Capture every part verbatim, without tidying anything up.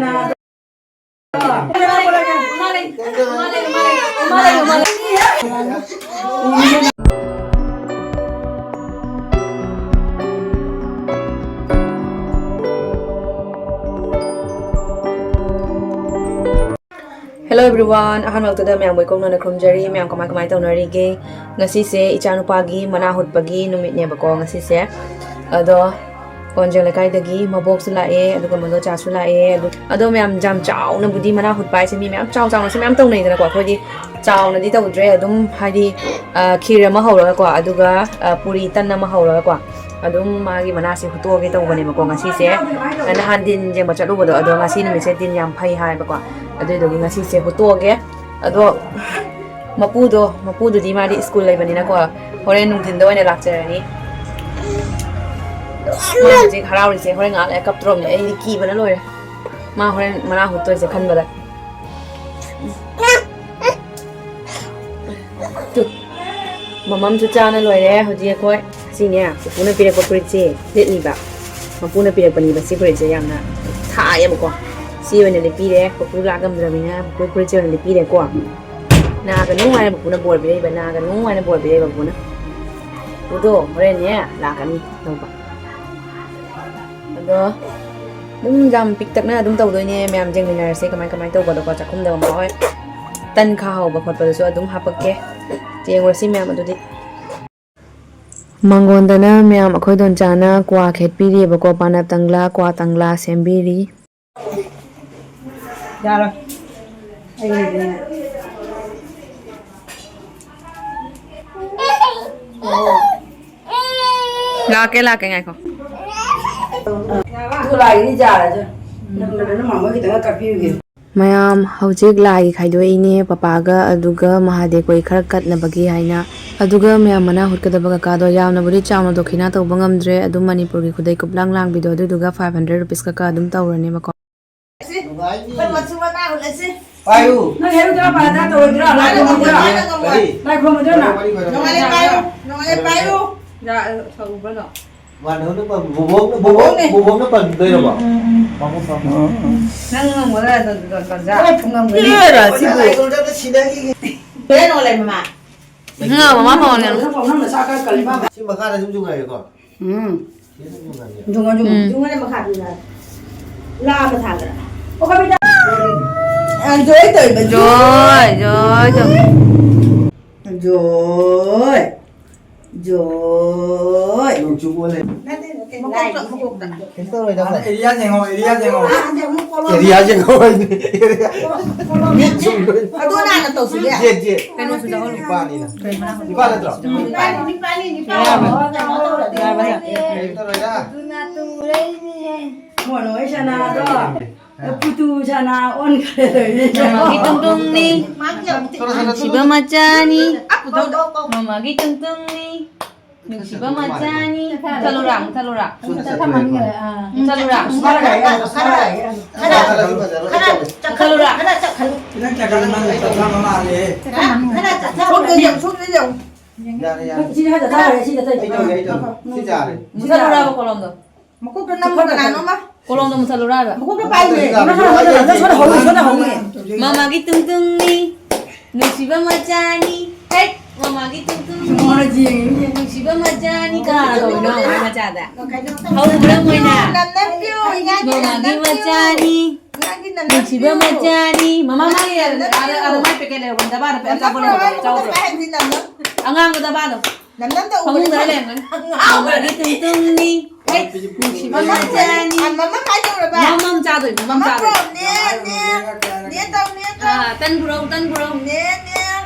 Hello everyone, ꯑꯍꯥꯟꯕ ꯃꯛꯇꯗ ꯃꯌꯥꯝꯕꯨ ꯏꯀꯣꯛꯅꯅ ꯈꯨꯔꯨꯝꯖꯔꯤ꯫ ꯃꯌꯥꯝ ꯀꯃꯥꯏ ꯀꯃꯥꯏ ꯇꯧꯅꯔꯤꯒꯦ? ꯉꯁꯤꯁꯦ ꯏꯆꯥꯅꯨꯄꯥꯒꯤ ꯃꯅꯥ ꯍꯨꯠꯄꯒꯤ ꯅꯨꯃꯤꯠꯅꯦꯕꯀꯣ ꯉꯁꯤꯁꯦ꯫ ꯑꯗꯣ ꯀꯣꯟꯖꯦꯡ ꯂꯩꯀꯥꯏꯗꯒꯤ ꯃꯕꯣꯛꯁꯨ ꯂꯥꯛꯑꯦ, ꯑꯗꯨꯒ ꯃꯗꯣꯆꯥꯁꯨ ꯂꯥꯛꯑꯦ꯫ ꯑꯗꯨ, ꯑꯗꯣ ꯃꯌꯥꯝ ꯌꯥꯝ ꯆꯥꯎꯅꯕꯨꯗꯤ ꯃꯅꯥ ꯍꯨꯠꯄ ꯍꯥꯏꯁꯦ ꯃꯤ ꯃꯌꯥꯝ ꯆꯥꯎ ꯆꯥꯎꯅꯁꯨ ꯃꯌꯥꯝ ꯇꯧꯅꯩꯗꯅꯀꯣ꯫ ꯑꯩꯈꯣꯏꯗꯤ ꯆꯥꯎꯅꯗꯤ ꯇꯧꯗ꯭ꯔꯦ, ꯑꯗꯨꯝ ꯍꯥꯏꯗꯤ, ꯑ, ꯈꯤꯔ ꯑꯃ ꯍꯧꯔꯒꯀꯣ, ꯑꯗꯨꯒ, ꯑ, ꯄꯨꯔꯤ ꯇꯟ ꯑꯃ ꯍꯧꯔꯒꯀꯣ, ꯑꯗꯨꯝ ꯃꯥꯒꯤ ꯃꯅꯥꯁꯦ ꯍꯨꯠꯇꯣꯛꯑꯒꯦ ꯇꯧꯕꯅꯦꯕꯀꯣ ꯉꯁꯤꯁꯦ꯫ ꯅꯍꯥꯟ ꯗꯤꯟ ꯌꯦꯡꯕ ꯆꯠꯂꯨꯕꯗꯣ, ꯑꯗꯣ ꯉꯁꯤ ꯅꯨꯃꯤꯠꯁꯦ ꯗꯤꯟ ꯌꯥꯝ ꯐꯩ ꯍꯥꯏꯕꯀꯣ, ꯑꯗꯨꯏꯗꯨꯒꯤ ꯉꯁꯤꯁꯦ ꯍꯨꯠꯇꯣꯛꯑꯒꯦ꯫ ꯑꯗꯣ ꯃꯄꯨꯗꯣ, ꯃꯄꯨꯗꯨꯗꯤ ꯃꯥꯗꯤ ꯁ꯭ꯀꯨꯜ ꯂꯩꯕꯅꯤꯅꯀꯣ, ꯍꯣꯔꯦꯟ ꯅꯨꯡꯊꯤꯟꯗ ꯑꯣꯏꯅ ꯂꯥꯛꯆꯔꯅꯤ꯫ ꯃꯥ ꯍꯧꯖꯤꯛ ꯍꯔꯥꯎꯔꯤꯁꯦ, ꯍꯣꯔꯦꯟ ꯉꯥꯏꯍꯥꯛ ꯂꯩꯔ ꯀꯞꯇ꯭ꯔꯣꯝꯅꯦ꯫ ꯑꯩꯗꯤ ꯀꯤꯕꯅ ꯂꯣꯏꯔꯦ꯫ ꯃꯥ ꯍꯣꯔꯦꯟ ꯃꯅꯥ ꯍꯨꯠꯇꯣꯏꯁꯦ ꯈꯟꯕꯗ꯫ ꯇꯨ, ꯃꯃꯝꯁꯨ ꯆꯥꯅ ꯂꯣꯏꯔꯦ ꯍꯧꯖꯤꯛ ꯑꯩꯈꯣꯏ꯫ ꯁꯤꯅꯦ, ꯄꯨꯄꯨꯅ ꯄꯤꯔꯛꯄ ꯐꯨꯔꯤꯠꯁꯦ ꯂꯤꯠꯂꯤꯕ꯫ ꯃꯄꯨꯅ ꯄꯤꯔꯛꯄꯅꯤꯕ ꯁꯤ ꯐꯨꯔꯤꯠꯁꯦ, ꯌꯥꯝꯅ ꯊꯥꯏꯌꯦꯕꯀꯣ꯫ ꯁꯤ ꯑꯣꯏꯅ ꯂꯤꯠꯄꯤꯔꯦ, ꯄꯨꯄꯨ ꯂꯥꯛ ꯉꯝꯗ꯭ꯔꯕꯅꯤꯅ ꯄꯨꯄꯨ ꯐꯨꯔꯤꯠꯁꯦ ꯑꯣꯏꯅ ꯂꯤꯠꯄꯤꯔꯦꯀꯣ꯫ ꯅꯥꯒꯅꯨ ꯍꯥꯏꯅ ꯄꯨꯄꯨꯅ ꯕꯣꯔ ꯄꯤꯔꯛꯏꯕ, ꯅꯥꯒꯅꯨ ꯍꯥꯏꯅ ꯕꯣꯔ ꯄꯤꯔꯛꯏꯕ ꯄꯨꯄꯨꯅ꯫ ꯄꯨꯄꯨꯗꯣ ꯍꯣꯔꯦꯟꯅꯦ ꯂꯥꯛꯀꯅꯤ ꯂꯧꯕ꯫ ꯑꯗꯣ ꯑꯗꯨꯝ ꯌꯥꯝ ꯄꯤꯛꯇꯛꯅ ꯑꯗꯨꯝ ꯇꯧꯗꯣꯏꯅꯦ ꯃꯌꯥꯝ, ꯌꯦꯡꯃꯤꯟꯅꯔꯁꯦ ꯀꯃꯥꯏ ꯀꯃꯥꯏ ꯇꯧꯕꯗꯣꯀꯣ꯫ ꯆꯥꯛꯈꯨꯝꯗ ꯃꯃꯥ ꯍꯣꯏ ꯇꯟ ꯈꯥ ꯍꯧꯕ ꯈꯣꯠꯄꯗꯁꯨ ꯑꯗꯨꯝ ꯍꯥꯄꯛꯀꯦ꯫ ꯌꯦꯡꯉꯨꯔꯁꯤ ꯃꯌꯥꯝ ꯑꯗꯨꯗꯤ꯫ ꯃꯥꯡꯒꯣꯟꯗꯅ ꯃꯌꯥꯝ ꯑꯩꯈꯣꯏ ꯗꯣꯟꯆꯥꯅ ꯀ꯭ꯋꯥ ꯈꯦꯠꯄꯤꯔꯤꯑꯕꯀꯣ, ꯄꯥꯅꯞ ꯇꯪꯂꯥ, ꯀ꯭ꯋꯥ ꯇꯪꯂꯥ ꯁꯦꯝꯕꯤꯔꯤ꯫ ꯌꯥꯔꯣꯏ꯫ ꯑꯩꯒꯤꯗꯤꯅꯦ꯫ ꯂꯥꯛꯀꯦ, ꯂꯥꯛꯀꯦ, ꯉꯥꯏꯈꯣ꯫ ꯑꯗꯨ ꯂꯥꯛꯏꯅꯤ ꯌꯥꯔꯁꯦ꯫ ꯅꯪ, ꯅꯪ ꯃꯥꯃꯣ ꯈꯤꯇꯪꯒ ꯀꯥꯞꯄꯤꯔꯨꯒꯦ꯫ ꯃꯌꯥꯝ ꯍꯧꯖꯤꯛ ꯂꯥꯏꯒꯤ ꯈꯥꯏꯗꯣꯛꯏꯅꯦ, ꯄꯄꯥꯒ ꯑꯗꯨꯒ ꯃꯍꯥꯗꯦꯕ ꯀꯣꯏ ꯈꯔ ꯀꯠꯅꯕꯒꯤ ꯍꯥꯏꯅ꯫ ꯑꯗꯨꯒ ꯃꯌꯥꯝ ꯃꯅꯥ ꯍꯨꯠꯀꯗꯕ ꯀꯀꯥꯗꯣ ꯌꯥꯝꯅꯕꯨꯗꯤ ꯆꯥꯎꯅ ꯗꯣꯈꯤꯅꯥ ꯇꯧꯕ ꯉꯝꯗ꯭ꯔꯦ, ꯑꯗꯨꯝ ꯃꯅꯤꯄꯨꯔꯒꯤ ꯈꯨꯗꯩ ꯀꯨꯞꯂꯥꯡ ꯂꯥꯡꯕꯤꯗꯣ ꯑꯗꯨꯗꯨꯒ five hundred rupees ꯀꯀꯥ ꯑꯗꯨꯝ ꯇꯧꯔꯅꯦꯕꯀꯣ꯫ ꯑꯩꯈꯣꯏ ꯃꯆꯨ ꯃꯅꯥ ꯍꯨꯠꯂꯁꯤ꯫ ꯄꯥꯏꯌꯨ꯫ ꯅꯪ ꯍꯦꯔꯨꯗꯔꯥ ꯄꯥꯔꯥꯗꯥ ꯇꯧꯔꯣꯏꯗ꯭ꯔꯥ? ꯂꯥꯏ ꯈꯨꯔꯨꯝꯃꯣꯏꯗ꯭ꯔꯥ? ꯀꯔꯤ? ꯂꯥꯏ ꯈꯨꯔꯨꯝꯃꯣꯏꯗ꯭ꯔꯥ ꯅꯪ? ꯋꯥꯔꯤ ꯈꯔ ꯅꯨꯡꯉꯥꯏꯔꯦ ꯄꯥꯏꯌꯨ꯫ ꯅꯨꯡꯉꯥꯏꯔꯦ ꯄꯥꯏꯌꯨ꯫ ꯌꯥ, ꯁꯧꯕ꯭ꯔꯣ? ꯃꯥꯅ ꯍꯧꯖꯤꯛ ꯄꯥꯝꯃꯤ꯫ ꯕꯣꯕꯣꯛꯅ, ꯕꯣꯕꯣꯛ, ꯕꯣꯕꯣꯛꯅꯦ꯫ ꯕꯣꯕꯣꯛꯅ ꯄꯥꯝꯗꯣꯏꯔꯕ? ꯎꯝ, ꯎꯝ, ꯎꯝ꯫ ꯄꯥꯝꯃꯣ, ꯄꯥꯝꯃꯣ꯫ ꯅꯪ ꯉꯝꯒꯗ꯭ꯔꯥ, ꯇꯟꯖꯥ? ꯄꯨꯡ ꯉꯝꯒꯅꯤ꯫ ꯏꯔꯣꯏꯔꯣ, ꯁꯤꯕꯨ꯫ ꯂꯥꯏꯒꯨꯔꯨꯗ ꯑꯝꯇ ꯁꯤꯟꯅꯈꯤꯒꯦ꯫ ꯍꯣꯔꯦꯟ ꯑꯣꯜꯂꯦ, ꯃꯃꯥ꯫ ꯉꯥ ꯃꯃꯥ ꯄꯥꯎꯅꯦ꯫ ꯅꯪ ꯅꯁꯥ ꯈꯔ ꯀꯜꯂꯤ, ꯃꯥ꯫ ꯁꯤ ꯃꯈꯥꯗ ꯁꯨꯝ ꯌꯨꯡꯉꯒꯦꯀꯣ꯫ ꯎꯝ꯫ ꯁꯤꯗ ꯁꯨꯝ ꯌꯨꯡꯉꯒꯦ꯫ ꯌꯨꯡꯉꯣ, ꯌꯨꯡꯉꯣ꯫ ꯎꯝ꯫ ꯌꯨꯡꯉꯣꯅꯦ ꯃꯈꯥꯗ ꯌꯨꯡꯉꯣ꯫ ꯂꯥ ꯑꯃ ꯊꯥꯗ꯭ꯔꯥ? ꯑꯣ, ꯀꯕꯤꯇꯥ꯫ ꯑ, ꯖꯣꯏ ꯇꯧꯏꯕ, ꯖꯣꯏ꯫ ꯖꯣꯏ, ꯖꯣꯏ ꯇꯧ꯫ ꯖꯣꯏ꯫ ꯖꯣꯏ꯫ ꯅꯣꯡꯆꯨꯞ ꯑꯣꯜꯂꯦ꯫ ꯅꯠꯇꯦ, ꯅꯠꯇꯦ, ꯃꯀꯣꯛꯇ, ꯂꯥꯏꯒꯤ꯫ ꯃꯀꯣꯛꯇ꯫ ꯀꯩꯁꯨ ꯇꯧꯔꯣꯏꯗ, ꯑꯩꯈꯣꯏ꯫ ꯑꯦꯔꯤꯌꯥ ꯌꯦꯡꯉꯣ, ꯑꯦꯔꯤꯌꯥ ꯌꯦꯡꯉꯣ꯫ ꯑꯥ, ꯑꯗꯩ ꯑꯃꯨꯛ ꯀꯣꯂꯣꯝ꯫ ꯑꯦꯔꯤꯌꯥ ꯌꯦꯡꯉꯣ ꯍꯥꯏꯅꯦ, ꯑꯦꯔꯤꯌꯥ꯫ ꯃꯤꯠ ꯁꯨꯝ ꯂꯣꯏ꯫ ꯑꯗꯨ ꯍꯥꯟꯅ ꯇꯧꯁꯤꯒꯦ꯫ ꯌꯦꯠ, ꯌꯦꯠ꯫ ꯀꯩꯅꯣꯁꯨ ꯂꯧꯍꯜꯂꯣ꯫ ꯅꯤꯄꯥꯅꯤꯅ꯫ ꯀꯩ ꯃꯅꯥ? ꯅꯤꯄꯥ ꯅꯠꯇ꯭ꯔꯣ? ꯎꯝ, ꯅꯤꯄꯥꯅꯤ, ꯅꯤꯄꯥꯅꯤ, ꯅꯤꯄꯥꯅꯤ꯫ ꯌꯥꯔꯕ? ꯀꯩꯅꯣ ꯇꯧꯔꯗꯤ꯫ ꯌꯥꯔꯕ? ꯀꯩꯁꯨ ꯇꯧꯔꯣꯏꯗ꯫ ꯃꯣꯅꯣ ꯍꯣꯏ ꯁꯅꯥꯗꯣ꯫ ꯄꯨꯇꯨ ꯁꯅꯥ ꯑꯣꯟꯈ꯭ꯔꯦ ꯇꯧꯔꯤꯁꯦ꯫ ꯃꯃꯥꯒꯤ ꯇꯨꯡꯇꯨꯡꯅꯤ꯫ ꯅꯨꯡꯁꯤꯕ ꯃꯆꯥꯅꯤ꯫ ꯃꯃꯥꯒꯤ ꯇꯨꯡꯇꯨꯡꯅꯤ꯫ ꯅꯨꯡꯁꯤꯕ ꯃꯆꯥꯅꯤ꯫ ꯆꯠꯂꯨꯔꯥ? ꯆꯠꯂꯨꯔꯥ? ꯆꯠꯂꯨꯔꯥ? ꯆꯠꯂꯨꯔꯥ? ꯁꯣꯝꯗ ꯌꯦꯡꯉꯨ, ꯁꯣꯝꯗ ꯌꯦꯡꯉꯨ꯫ ꯌꯥꯔꯦ, ꯌꯥꯔꯦ꯫ ꯁꯤ ꯈꯔ ꯆꯠꯊꯔꯦ, ꯁꯤ ꯆꯠꯊꯔꯦ꯫ ꯑꯩ ꯇꯧꯒꯦ, ꯑꯩ ꯇꯧꯒꯦ꯫ ꯁꯤ ꯆꯥꯔꯦ꯫ ꯃꯨꯊꯠꯂꯨꯔꯕ ꯀꯣꯂꯣꯝꯗꯣ? ꯃꯀꯣꯛꯇ ꯅꯝꯃꯨ ꯀꯅꯥꯅꯣꯝꯃ꯫ ꯀꯣꯂꯣꯝꯗꯣ ꯃꯨꯊꯠꯂꯨꯔꯕ? ꯃꯀꯣꯛꯇ ꯄꯥꯏꯅꯦ꯫ ꯁꯣꯝꯗ ꯍꯧꯅꯤ, ꯁꯣꯝꯗ ꯍꯧꯅꯤ꯫ ꯃꯃꯥꯒꯤ ꯇꯨꯡꯇꯨꯡꯅꯤ, ꯅꯨꯡꯁꯤꯕ ꯃꯆꯥꯅꯤ꯫ ꯍꯦꯛ ꯃꯃꯥꯒꯤ ꯇꯨꯡꯇꯨꯡꯅꯤ꯫ ꯃꯣꯏ ꯌꯦꯡꯉꯤꯅꯦ꯫ ꯅꯨꯡꯁꯤꯕ ꯃꯆꯥꯅꯤ꯫ ꯀꯅꯥꯅ ꯇꯧꯔꯤꯅꯣ ꯃꯃꯥ ꯃꯆꯥꯗ? ꯍꯧꯕ꯭ꯔꯥ ꯃꯣꯏꯅ? ꯅꯝꯅꯕꯤꯌꯨ, ꯏꯉꯥꯒꯤ ꯃꯃꯥꯒꯤ ꯅꯝꯅꯕꯤꯌꯨ꯫ ꯃꯆꯥꯅꯤ꯫ ꯏꯉꯥꯒꯤ ꯅꯝꯅꯕꯤꯌꯨ꯫ ꯅꯨꯡꯁꯤꯕ ꯃꯆꯥꯅꯤ꯫ ꯃꯃꯥ ꯃꯥꯒꯤ ꯑꯥꯗ, ꯑꯥꯗ ꯃꯥꯏ ꯄꯦꯀꯦꯠ ꯂꯩꯍꯧꯕꯅꯤ꯫ ꯗꯕꯥꯗ ꯑꯆꯥꯄꯣꯠ ꯂꯩꯍꯧꯕꯅꯤ꯫ ꯆꯥꯎꯗ꯭ꯔꯣ? ꯅꯝꯅꯕꯤꯌꯨ꯫ ꯑꯉꯥꯡꯕ ꯗꯕꯥꯗꯣ꯫ ꯅꯝꯅꯝꯗ ꯎꯕꯗ ꯐꯃꯨꯡꯗ ꯈꯪꯉꯦ꯫ ꯂꯩꯔꯝꯒꯅꯤ꯫ ꯃꯃꯥꯒꯤ ꯇꯨꯡꯇꯨꯡꯅꯤ꯫ ꯍꯦꯛ ꯅꯨꯡꯁꯤꯕ ꯃꯆꯥꯅꯤ꯫ ꯃꯃꯥ ꯀꯥꯏ ꯇꯧꯔꯕ? ꯃꯃꯝ ꯆꯥꯗꯣꯏ, ꯃꯃꯝ ꯃꯃꯥ ꯆꯥꯗꯣꯏ꯫ ꯄ꯭ꯔꯣꯝ, ꯅꯦ, ꯅꯦ꯫ ꯅꯦ ꯇꯧ, ꯅꯦ ꯇꯧ꯫ ꯑꯥ, ꯇꯟ ꯄꯨꯔꯛꯎ, ꯇꯟ ꯄꯨꯔꯛꯎ꯫ ꯅꯦ, ꯅꯦ꯫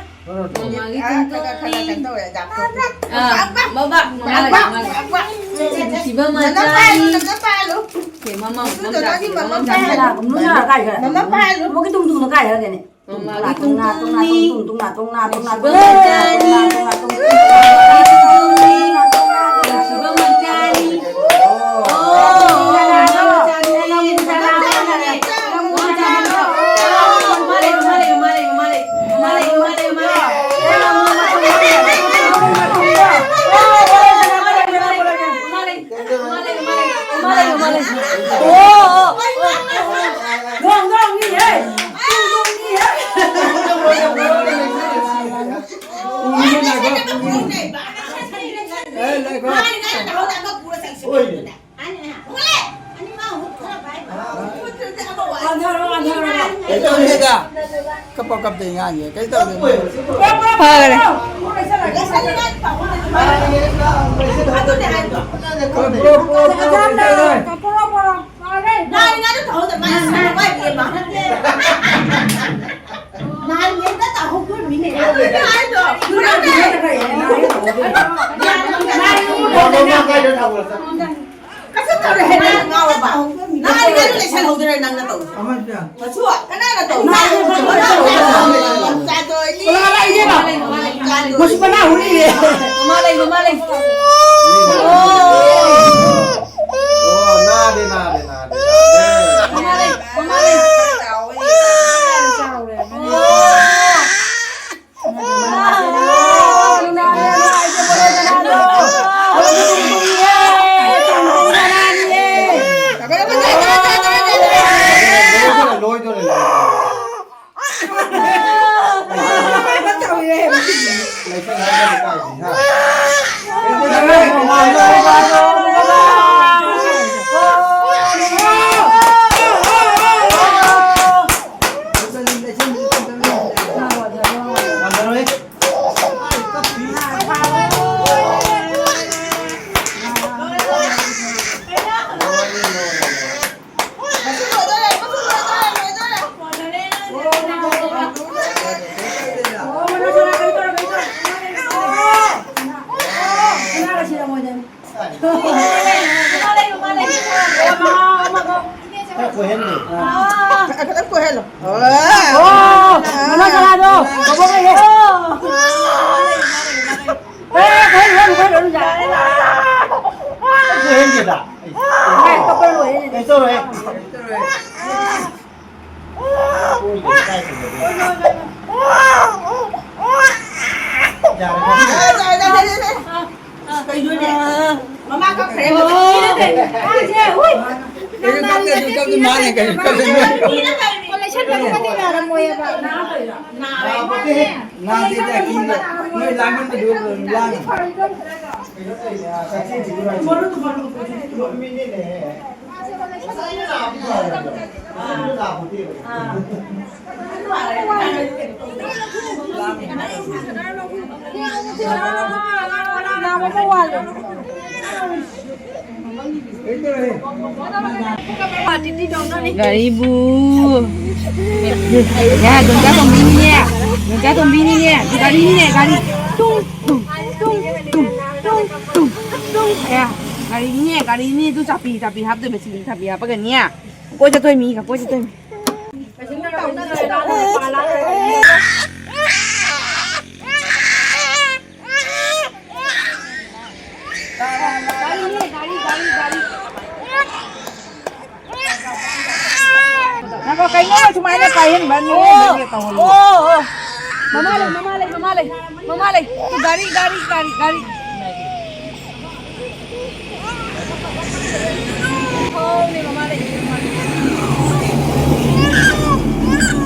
ꯃꯃꯥꯒꯤ ꯑꯥ, ꯈꯔ, ꯈꯔ, ꯈꯔ ꯇꯨꯡꯇꯨꯡꯅꯤ꯫ ꯀꯩꯅꯣ ꯇꯧꯋꯦ, ꯌꯥꯝ ꯇꯧꯋꯦ꯫ ꯑꯥ, ꯕꯕꯥ, ꯃꯃꯥ, ꯃꯃꯥ꯫ ꯅꯨꯡꯁꯤꯕ ꯅꯝꯅꯝ ꯄꯥꯏꯍꯜꯂꯨ, ꯃꯆꯥꯅꯤ꯫ ꯅꯝꯅꯝ ꯄꯥꯏꯍꯜꯂꯨ꯫ ꯁꯦ, ꯃꯃꯝ, ꯃꯃꯝ ꯆꯥꯗꯣꯏ, ꯃꯃꯝ ꯆꯥꯗꯣꯏ꯫ ꯃꯃꯥꯒꯤ ꯇꯨꯡꯇꯨꯡꯅꯤ꯫ ꯃꯃꯥꯒꯤ ꯇꯨꯡꯇꯨꯡꯅ ꯀꯥꯏ ꯈꯔꯒꯦꯅꯦ? ꯃꯃꯥꯒꯤ ꯇꯨꯡꯇꯨꯡꯅꯤ꯫ ꯇꯨꯡꯇꯨꯡꯅ, ꯇꯨꯡꯇꯨꯡꯅ, ꯇꯨꯡꯇꯨꯡꯅ, ꯇꯨꯡꯇꯨꯡꯅ, ꯅꯨꯡꯁꯤꯕ ꯃꯆꯥꯅꯤ꯫ ꯇꯨꯡꯇꯨꯡꯅ, ꯇꯨꯡꯇꯨꯡꯅ, ꯇꯨꯡꯇꯨꯡꯅ, ꯇꯨꯡꯇꯨꯡꯅ, ꯇꯨꯡꯇꯨꯡꯅ, ꯇꯨꯡꯇꯨꯡꯅ, ꯇꯨꯡꯇꯨꯡꯅ, ꯇꯨꯡꯇꯨꯡꯅ, ꯇꯨꯡꯇꯨꯡꯅ, ꯅꯨꯡꯁꯤꯕ ꯃꯆꯥꯅꯤ꯫ ꯑꯣ, ꯃꯆꯥꯅꯤ꯫ ꯃꯃꯥ ꯂꯩ, ꯃꯃꯥ ꯂꯩ, ꯃꯃꯥ ꯂꯩ, ꯃꯃꯥ ꯂꯩ꯫ ꯃꯃꯥ ꯂꯩ, ꯃꯃꯥ ꯂꯩ, ꯃꯃꯥ ꯂꯩ꯫ ꯀꯩꯗꯧꯔꯤꯗ? ꯀꯞꯄ ꯀꯞꯇꯦ ꯉꯥꯡꯉꯦ꯫ ꯀꯩꯗꯧꯔꯤꯅꯣ? ꯐꯒꯔꯦ꯫ ꯅꯍꯥꯟꯉꯩꯗ ꯇꯧꯍꯧꯗꯕ ꯃꯥꯏ ꯁꯥꯟꯅꯕ ꯏꯕꯦꯝꯃ꯫ ꯅꯍꯥꯟꯉꯩꯗ ꯇꯧꯍꯧꯗꯣꯔꯤꯃꯤꯅꯦ꯫ ꯑꯗꯨꯅꯦ ꯍꯥꯏꯗꯣ꯫ ꯀꯩꯁꯨ ꯇꯧꯔꯣꯏ ꯍꯥꯏꯅ ꯉꯥꯎꯔꯕ? ꯅꯍꯥꯟꯉꯩꯗ ꯂꯩꯁꯜꯍꯧꯗꯣꯔꯦ ꯅꯪꯅ ꯇꯧꯔꯤꯁꯦ꯫ ꯃꯆꯨ, ꯀꯅꯥꯅ ꯇꯧꯔꯤꯅꯣ? ꯃꯆꯨ ꯃꯅꯥ ꯍꯨꯔꯤꯌꯦ꯫ ꯃꯃꯥ ꯂꯩ, ꯃꯃꯥ ꯂꯩ꯫ ꯑꯣ, ꯅꯥꯗꯦ, ꯅꯥꯗꯦ, ꯅꯥꯗꯦ, ꯅꯥꯗꯦ꯫ ꯃꯃꯥ ꯂꯩ, ꯃꯃꯥ ꯂꯩ꯫ ꯂꯣꯏꯗꯣꯔꯦ, ꯂꯣꯏꯗꯣꯔꯦ꯫ ꯈꯔ ꯀꯣꯏꯍꯟꯒꯦ꯫ ꯈꯤꯇꯪ ꯀꯣꯏꯍꯜꯂꯣ꯫ ꯑꯣ, ꯃꯃꯥ ꯁꯅꯥꯗꯣ, ꯕꯣꯕꯣꯛ ꯂꯩꯔꯦ꯫ ꯑꯦ, ꯀꯣꯏꯍꯜꯂꯨ, ꯀꯣꯏꯍꯜꯂꯨ, ꯀꯣꯏꯍꯜꯂꯨ, ꯌꯥꯔꯦ, ꯌꯥꯔꯦ꯫ ꯀꯣꯏꯍꯟꯒꯦꯗ꯫ ꯑꯦ, ꯀꯞꯄ ꯂꯣꯏꯔꯦ꯫ ꯀꯩꯁꯨ ꯇꯧꯔꯣꯏ꯫ ꯀꯩꯅꯣꯅꯦ? ꯃꯃꯥ ꯀꯞꯈ꯭ꯔꯦ꯫ ꯀꯩꯅꯣ ꯀꯞꯇꯦ, ꯑꯗꯨ ꯀꯞꯇꯦ, ꯃꯥꯅꯦ ꯀꯩꯅꯣ ꯀꯞꯇꯦ꯫ ꯅꯥꯕꯗꯤ ꯅꯥꯗꯦꯗ, ꯀꯤꯗꯦ꯫ ꯅꯣꯏ ꯂꯥꯡꯃꯟꯕꯗꯨ ꯂꯥꯡꯉꯤ꯫ ꯒꯥꯔꯤꯕꯨ꯫ ꯌꯥ, ꯗꯣꯟꯆꯥ ꯇꯣꯝꯕꯤꯅꯤꯅꯦ꯫ ꯗꯣꯟꯆꯥ ꯇꯣꯝꯕꯤꯅꯤꯅꯦ꯫ ꯒꯥꯔꯤꯅꯤꯅꯦ, ꯒꯥꯔꯤ꯫ ꯇꯨꯡ, ꯇꯨꯡ, ꯇꯨꯡ, ꯇꯨꯡ, ꯇꯨꯡ, ꯇꯨꯡ꯫ ꯌꯥ, ꯒꯥꯔꯤꯅꯤꯅꯦ, ꯒꯥꯔꯤꯅꯤ꯫ ꯑꯗꯨ ꯆꯥꯄꯤ, ꯆꯥꯄꯤ ꯍꯥꯞꯇꯣꯏ ꯃꯦꯆꯤꯟ, ꯆꯥꯄꯤ ꯍꯥꯞꯄꯒꯅꯤ꯫ ꯀꯣꯏ ꯆꯠꯇꯣꯏ ꯃꯤ, ꯀꯣꯏ ꯆꯠꯇꯣꯏ ꯃꯤ꯫ ꯉꯥꯏꯈꯣ, ꯀꯩꯅꯣ ꯁꯨꯃꯥꯏꯅ ꯄꯥꯏꯍꯟꯕ? ꯅꯣꯏꯅ ꯇꯧꯍꯜꯂꯣ꯫ ꯑꯣ, ꯑꯣ꯫ ꯃꯃꯥ ꯂꯩ, ꯃꯃꯥ ꯂꯩ, ꯃꯃꯥ ꯂꯩ, ꯃꯃꯥ ꯂꯩ꯫ ꯒꯥꯔꯤ, ꯒꯥꯔꯤ, ꯒꯥꯔꯤ, ꯒꯥꯔꯤ꯫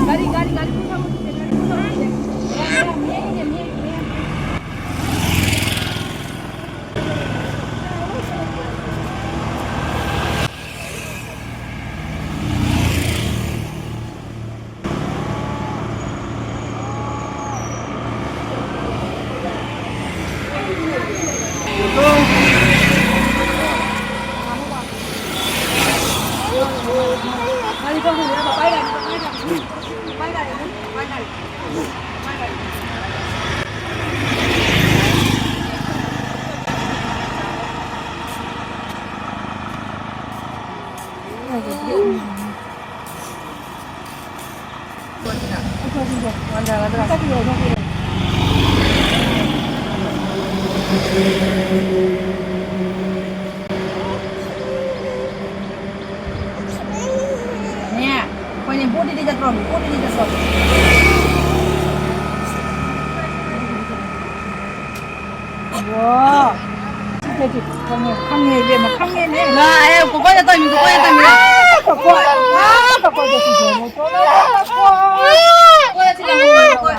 ꯒꯥꯔꯤ, ꯒꯥꯔꯤ, ꯒꯥꯔꯤ꯫ ꯅꯦ, ꯑꯩꯈꯣꯏꯅꯦ ꯄꯣꯠꯇꯤꯗꯤ ꯆꯠꯇ꯭ꯔꯣ? ꯄꯣꯠꯇꯤꯗꯤ ꯆꯠꯇ꯭ꯔꯣ? ꯋꯥ! ꯁꯤꯗꯗꯤ ꯈꯪꯉꯦ, ꯈꯪꯉꯦ, ꯏꯕꯦꯝꯃ, ꯈꯪꯉꯦꯅꯦ꯫ ꯂꯥꯛꯑꯦ, ꯀꯣꯀꯣꯏꯗ ꯇꯧꯔꯤꯅꯤ, ꯀꯣꯀꯣꯏꯗ ꯇꯧꯔꯤꯅꯤ꯫ ꯑꯥ, ꯀꯣꯀꯣꯏ! ꯑꯥ, ꯀꯣꯀꯣꯏꯗ ꯁꯤꯗꯅꯦ꯫ ꯀꯣꯀꯣꯏꯗ ꯁꯤꯗꯅꯦ, ꯀꯣꯀꯣꯏ꯫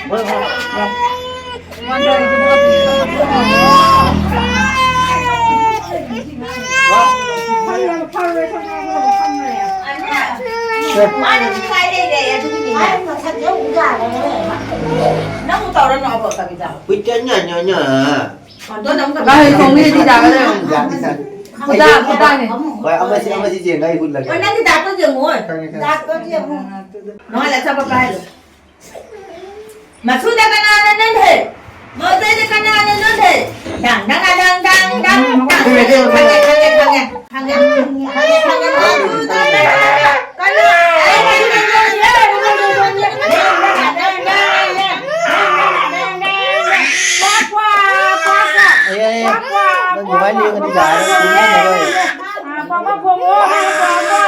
ꯍꯣꯏ, ꯍꯣꯏ, ꯍꯣꯏ꯫ ꯃꯥꯅ ꯅꯤꯡꯉꯥꯏ ꯂꯩꯔꯦ ꯑꯗꯨꯒꯤꯅꯤꯅꯦ꯫ ꯅꯪ ꯇꯧꯔꯅꯣ ꯑꯕꯣ ꯀꯕꯤꯇꯥ꯫ ꯍꯨꯏꯇ ꯅ ꯅ ꯅ꯫ ꯀꯥꯏ ꯊꯣꯡꯅꯤ ꯑꯗꯨ ꯌꯥꯒꯗ꯭ꯔꯣ? ꯌꯥꯅꯤ, ꯌꯥꯅꯤ꯫ ꯈꯨꯗꯥ, ꯈꯨꯗꯥꯅꯤ꯫ ꯍꯣꯏ, ꯑꯃꯁꯤ, ꯑꯃꯁꯤ ꯌꯦꯡꯉ ꯑꯩ ꯍꯨꯠꯂꯒꯦ꯫ ꯍꯣꯏ, ꯅꯪꯒꯤ ꯗꯥꯛꯇꯣ ꯌꯦꯡꯉꯣ꯫ ꯈꯪꯉꯦ, ꯈꯪꯉꯦ꯫ ꯗꯥꯛꯇꯣ ꯌꯦꯡꯉꯣ꯫ ꯅꯣꯏ ꯑꯆꯥꯄꯣꯠ ꯄꯥꯏꯔꯣ꯫ ꯃꯁꯨꯗ ꯀꯅꯥꯅ ꯅꯟꯍꯦ? ꯃꯣꯇꯩꯗ ꯀꯅꯥꯅ ꯅꯟꯍꯦ? ꯗꯥꯡ ꯗꯥꯡ ꯗꯥꯡ ꯗꯥꯡ ꯗꯥꯡ ꯗꯥꯡ꯫ ꯈꯪꯉꯦ, ꯈꯪꯉꯦ, ꯈꯪꯉꯦ, ꯈꯪꯉꯦ꯫ ꯈꯪꯉꯦ, ꯈꯪꯉꯦ, ꯈꯪꯉꯦ꯫ ꯃꯁꯨꯗ ꯀꯅꯥꯅ ꯅꯟꯍꯦ? ꯀ꯭ꯋꯥ, ꯀ꯭ꯋꯥ, ꯀ꯭ꯋꯥ꯫ ꯑꯦ, ꯑꯦ, ꯑꯦ꯫ ꯀ꯭ꯋꯥ, ꯀ꯭ꯋꯥ, ꯅꯪ ꯀ꯭ꯋꯥ, ꯑꯗꯨꯃꯥꯏꯅ ꯀ꯭ꯋꯥ, ꯌꯦꯡꯉꯗꯤ ꯀ꯭ꯋꯥ, ꯌꯥꯔꯔꯣꯏ꯫ ꯀ꯭ꯋꯥ, ꯀ꯭ꯋꯥ꯫ ꯀ꯭ꯋꯥ, ꯀ꯭ꯋꯥ ꯈꯣꯡꯉꯣ, ꯀ꯭ꯋꯥ, ꯀ꯭ꯋꯥ, ꯀ꯭ꯋꯥ,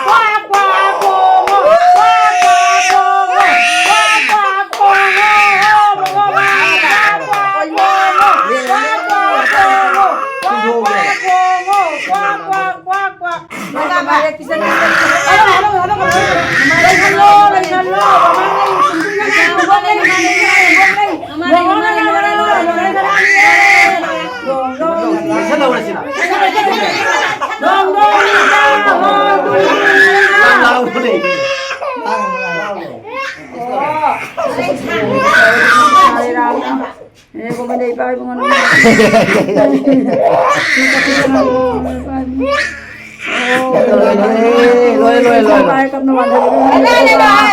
ꯀ꯭ꯋꯥ, ꯀ꯭ꯋꯥ ꯈꯣꯡꯉꯣ, ꯀ꯭ꯋꯥ, ꯀ꯭ꯋꯥ ꯈꯣꯡꯉꯣ, ꯀ꯭ꯋꯥ, ꯀ꯭ꯋꯥ ꯈꯣꯡꯉꯣ, ꯀ꯭ꯋꯥ, ꯀ꯭ꯋꯥ ꯈꯣꯡꯉꯣ, ꯀ꯭ꯋꯥ, ꯀ꯭ꯋꯥ ꯈꯣꯡꯉꯣ, ꯀ꯭ꯋꯥ, ꯀ꯭ꯋꯥ, ꯀ꯭ꯋꯥ, ꯀ꯭ꯋꯥ꯫ ꯂꯩꯍꯜꯂꯣ, ꯂꯩꯍꯜꯂꯣ, ꯃꯃꯥꯡ ꯂꯩ, ꯃꯃꯥꯡ ꯂꯩ, ꯃꯃꯥꯡ ꯂꯩ꯫ ꯂꯣꯏꯔꯦ, ꯂꯣꯏꯔꯦ, ꯂꯣꯏꯔꯦ, ꯂꯣꯏꯔꯦ꯫ ꯂꯣꯏꯔꯦ, ꯂꯣꯏꯔꯦ, ꯂꯣꯏꯔꯦ꯫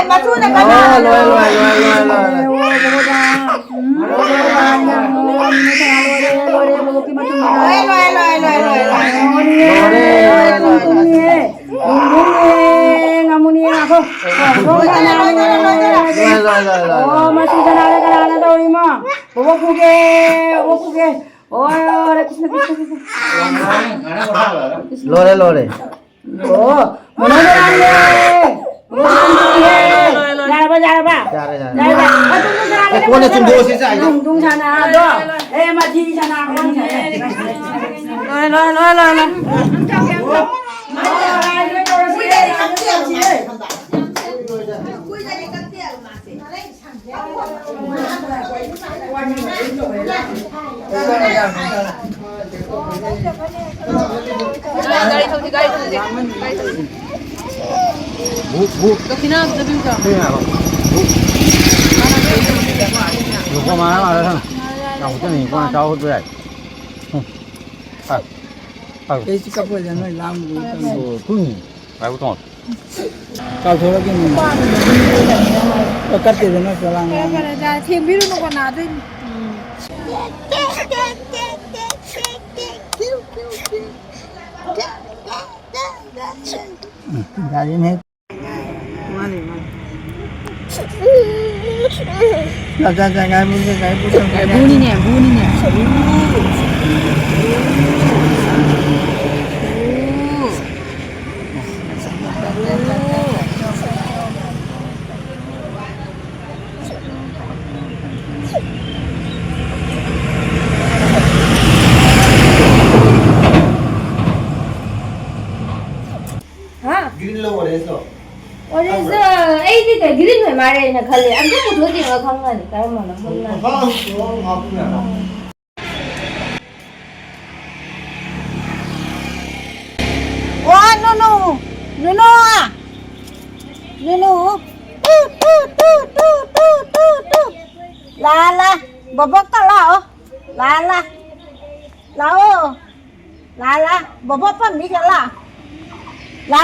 ꯃꯆꯨꯅ ꯀꯅꯥ? ꯑꯣ, ꯂꯣꯏꯔꯦ, ꯂꯣꯏꯔꯦ, ꯂꯣꯏꯔꯦ, ꯂꯣꯏꯔꯦ, ꯂꯣꯏꯔꯦ꯫ ꯎꯝ, ꯂꯣꯏꯔꯦ, ꯂꯣꯏꯔꯦ, ꯂꯣꯏꯔꯦ, ꯃꯕꯣꯛꯀꯤ ꯃꯇꯨꯡ ꯏꯟꯅ꯫ ꯂꯣꯏꯔꯦ, ꯂꯣꯏꯔꯦ, ꯂꯣꯏꯔꯦ, ꯂꯣꯏꯔꯦ, ꯂꯣꯏꯔꯦ꯫ ꯂꯣꯏꯔꯦ, ꯂꯣꯏꯔꯦ, ꯂꯣꯏꯔꯦ, ꯂꯣꯏꯔꯦ꯫ ꯇꯨꯝ, ꯇꯨꯝꯃꯤꯌꯦ꯫ ꯕꯨꯡ, ꯕꯨꯡ, ꯌꯦ, ꯉꯥꯃꯨꯅꯦ, ꯉꯥꯈꯣ꯫ ꯕꯨꯡ, ꯕꯨꯡ, ꯉꯥꯃꯨꯅꯦ꯫ ꯂꯣꯏꯔꯦ, ꯂꯣꯏꯔꯦ, ꯂꯣꯏꯔꯦ, ꯂꯣꯏꯔꯦ꯫ ꯑꯣ, ꯃꯁꯤ ꯀꯅꯥꯅ, ꯀꯅꯥꯅ ꯇꯧꯔꯤꯃꯣ? ꯕꯣꯕꯣꯛ ꯄꯨꯒꯦ, ꯕꯣꯕꯣꯛ ꯄꯨꯒꯦ꯫ ꯑꯣ, ꯍꯔꯦ ꯀ꯭ꯔꯤꯁꯅ, ꯀ꯭ꯔꯤꯁꯅ, ꯀ꯭ꯔꯤꯁꯅ꯫ ꯂꯣꯏꯔꯦ, ꯂꯣꯏꯔꯦ꯫ ꯑꯣ, ꯃꯣꯅꯣ ꯃꯣꯅꯥꯅꯦ꯫ ꯃꯣꯅꯣ ꯃꯣꯅꯥꯅꯦ꯫ ꯌꯥꯔꯕ, ꯌꯥꯔꯕ? ꯌꯥꯔꯦ, ꯌꯥꯔꯦ꯫ ꯌꯥꯔꯕ? ꯑꯗꯨ ꯃꯣꯅꯣ ꯃꯣꯅꯥꯅꯦ꯫ ꯑꯦ, ꯀꯣꯟꯅ ꯆꯨꯝꯗꯣꯛꯑꯁꯤ, ꯁꯦ, ꯑꯩ꯫ ꯗꯨꯡ, ꯗꯨꯡ ꯁꯥꯟꯅ, ꯑꯗꯣ꯫ ꯑꯦ, ꯃꯊꯤ ꯁꯥꯟꯅ, ꯀꯣꯟ ꯁꯥꯟꯅ꯫ ꯂꯣꯏ, ꯂꯣꯏ, ꯂꯣꯏ, ꯂꯣꯏ, ꯂꯣꯏ꯫ ꯀꯨꯏꯅꯗꯤ ꯀꯛꯇꯦ ꯍꯥꯏꯕ ꯃꯥꯁꯦ꯫ ꯒꯥꯔꯤ ꯊꯧꯁꯤ, ꯒꯥꯔꯤ ꯊꯧꯁꯤ, ꯒꯥꯔꯤ ꯊꯧꯁꯤ꯫ ꯗꯈꯤꯅꯥ ꯑꯝꯇ ꯄꯤꯌꯨꯗ꯫ ꯂꯨꯄꯥ ꯃꯉꯥ ꯃꯉꯥ ꯊꯝꯃꯦ꯫ ꯌꯥꯝ ꯈꯨꯠꯇꯅꯤ, ꯀꯣꯟꯅ ꯆꯥꯕ ꯈꯣꯠꯄ ꯌꯥꯏ꯫ ꯎꯝ꯫ ꯐꯔꯦ꯫ ꯐꯔꯦ꯫ ꯑꯩꯁꯨ ꯀꯞꯄꯣꯏꯗ, ꯅꯣꯏ ꯂꯥꯡꯕꯗꯨ ꯈꯪꯉꯦ꯫ ꯑꯣ, ꯊꯨꯝ꯫ ꯉꯥꯏꯈꯣ, ꯊꯣꯡꯉꯣ꯫ ꯀꯥꯎꯊꯣꯛꯂꯛꯀꯦ ꯅꯣꯡꯃ꯫ ꯑꯣ, ꯀꯠꯇꯦꯗ, ꯅꯣꯏ ꯄꯣꯂꯥꯡ ꯐꯔꯦ, ꯉꯥꯡꯉꯦ꯫ ꯐꯔꯦ, ꯌꯥꯔꯦ, ꯊꯦꯝꯕꯤꯔꯨꯅꯨꯀꯣ, ꯅꯥꯗꯣꯏꯅꯤ꯫ ꯎꯝ꯫ ꯎꯝ, ꯌꯥꯔꯦꯅꯦ꯫ ꯃꯥꯅꯦ, ꯃꯥꯅꯦ꯫ ꯆꯥ, ꯆꯥ, ꯆꯥ, ꯉꯥꯏꯕꯨ, ꯉꯥꯏꯕꯨ, ꯉꯥꯏꯕꯨ꯫ ꯕꯨꯅꯤꯅꯦ, ꯕꯨꯅꯤꯅꯦ꯫ ꯍꯥ? Green ꯂꯣ, orange ꯂꯣ? Orange, ꯑꯩꯗꯤ ꯀꯩ green ꯑꯣꯏ ꯃꯥꯜꯂꯦꯅ ꯈꯜꯂꯦ꯫ ꯑꯝꯇ ꯄꯨꯊꯣꯛꯑ ꯌꯦꯡꯉ ꯈꯪꯉꯅꯤ ꯀꯔꯝꯕꯅꯣ ꯃꯨꯟꯅ꯫ ꯃꯈꯥ ꯑꯃꯁꯨ ꯍꯥꯞꯄꯨ ꯌꯥꯗ꯭ꯔꯣ? ꯋꯥ, ꯅꯨꯅꯨ! ꯅꯨꯅꯨ! ꯅꯨꯅꯨ! ꯇꯨ, ꯇꯨ, ꯇꯨ꯫ ꯂꯥ, ꯂꯥ꯫ ꯕꯣꯕꯣꯛꯇ ꯂꯥꯛꯑꯣ꯫ ꯂꯥ, ꯂꯥ꯫ ꯂꯥꯛꯑꯣ꯫ ꯂꯥ, ꯂꯥ꯫ ꯕꯣꯕꯣꯛ ꯄꯝꯕꯤꯒ ꯂꯥ꯫ ꯂꯥ꯫